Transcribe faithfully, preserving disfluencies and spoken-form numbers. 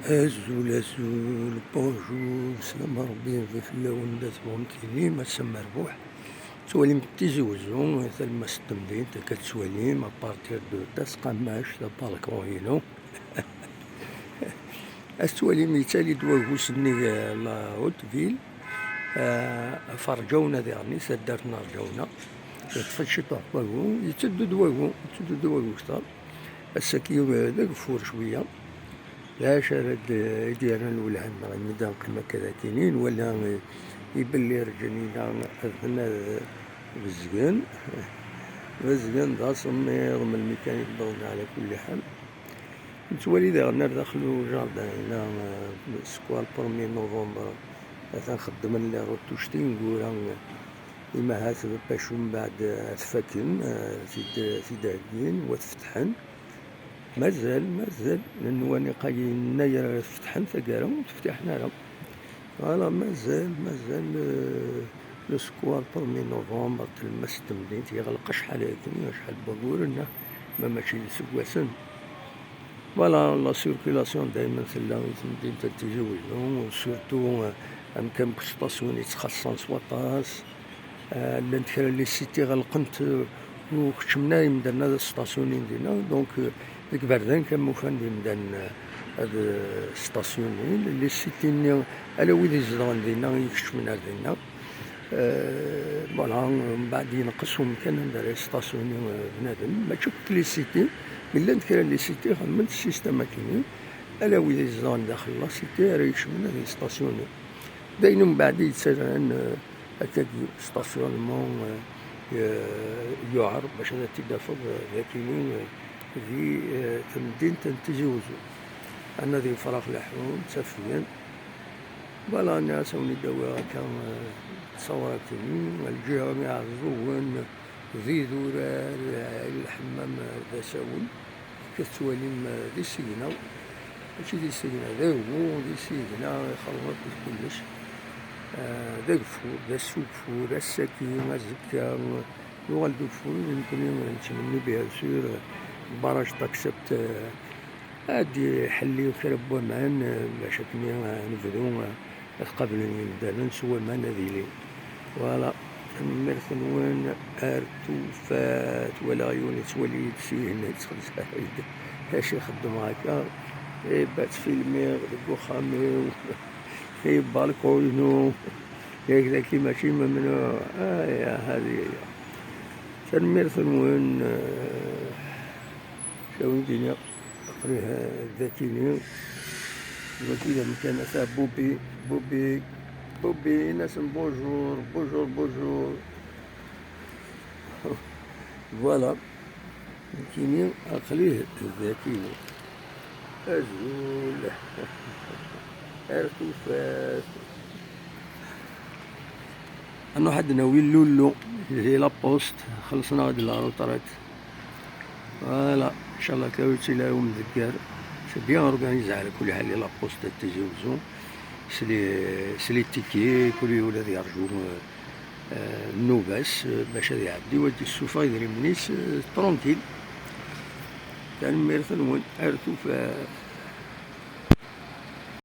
Azul, azul, bonjour, slam Rebbi, Rebbi fell-awen, d at Buntini, ass amerbuḥ. Tettwalim Tizi Wezzu, talemmast n temdint, akka tettwalim, à partir de Tasqamact, d abalkun-inu. Ad tettwalim, yettali-d wagu s nnig, eh, la haute ville, eh, ɣef Rǧawna diɣen, taddart n Rǧawna. Yeṭṭef-d ciṭuḥ n wagu, yetteddu-d wagu, yetteddu-d wagu kter. Ass-agi, eh, d ageffur cwiya. D acu ara d-, i d-yerran lwelha-nneɣ, imi d-neqqim akka d akini, nwala, eh, ibelli rǧan-ina ad, ad bezgen, bezgen d asemmiḍ, melmi kan i d-wwḍen, ɛla kulli ḥal. Nettwali daɣen ar daxel ujardin-ina, eh, skwal premier novembre, atan xeddmen les retouches tineggura, eh, imahat bac umbeɛd, eh, ad faken, eh, tid-, tid-heggin, wa tfetḥen. Mazal, mazal, nwani qa yennayer fetḥen taggara, ur teftiḥen ara. Voilà, mazal, mazal, euh, le skwal premier novembre, talemmast n temdint, yeɣleq acḥal akken, acḥal n wayyuren, ma mačči d iseggasen. Voilà, la circulation daymen tella i temdint n Tizi Wezzu, surtout, euh, amkan n usṭasyun yettxaṣṣan s waṭas. Ah, llant kra n les cités ɣelqent, eh, ur keččmen ara imdanen ad stasyunin dinna. Donc, eh, deg iberdan kan ma ufan-d imdanen, eh, ad, eh, stasyunin. Les cités-nni, ala wid izedɣen dinna i ikeččmen ar dinna. Eh, voilà, mbeɛd yenqes umkan anda ara yestasyuni, eh, bnadem. Mačči akk les cités, mais llant kra n les cités xedment système akkenni. Ala wid izedɣen daxel la cité ara ikecmen ad yestasyuni. D ayen umbeɛd i yettarran, eh, akkagi, stationnement, eh, eh, yuɛer bac ad t-id-tafeḍ, eh, d akini, eh, di, eh, temdint n Tizi Wezzu. Anadi n Frax Leḥun, Ttafgen. Voilà, nniɣ-as ad wen-id-awiɣ akka, eh, ttawratin, lǧiha n Iɛeẓẓugen, d idurar, eh, lḥemmam, eh, d asawen. Akka tettwalim, eh, d isigna, mačči d isigna, d agu, d isigna, ixelḍ akk d kullec. Eh, d ageffur, d asugeffur, ass-agi, azekka, nuɣal d ugeffur, d nekkni nettmenni, bien sûr, barrage d'accept, eh, ad d-iḥelli kra n waman, eh, bac akken, eh, nebdu, eh, ad qablen yimdanen s waman ad ilin. Voilà. Tanemmirt-nwen, ar tufat. Walaɣ yiwen yettwali-yi-d syin, yettxezzay-d acu ixeddem akka. Iba ttfilmiɣ deg uxxam-iw, i balkun-inu. Yak daki mačči mamnuɛ. Aya, hadi aya. Tanemmirt-nwen, eh, acu ara wen-d-iniɣ. Aql-i, eh, dakini. Wagi d amkan ata Bubi, Bubi, Bubi, in-asen bonjour, bonjour, bonjour. Voilà. Nekkini aql-i dakini. Azul. Ar tufat. Ad nruḥ ad d-nawi Lulu di la poste, xellṣen-aɣ-d la retraite. Voilà, inchallah tlawit ila umdegger. C'est bien organisé ɛla kulli ḥal di la poste de Tizi Wezzu. S les, s les tickets, kul yiwen ad yerǧu, euh, euh, nnuba-s, euh, bac ad iɛeddi, u ad d-issufeɣ idrimen-is, euh, tranquille. Tanemmirt-nwen, ar tufat.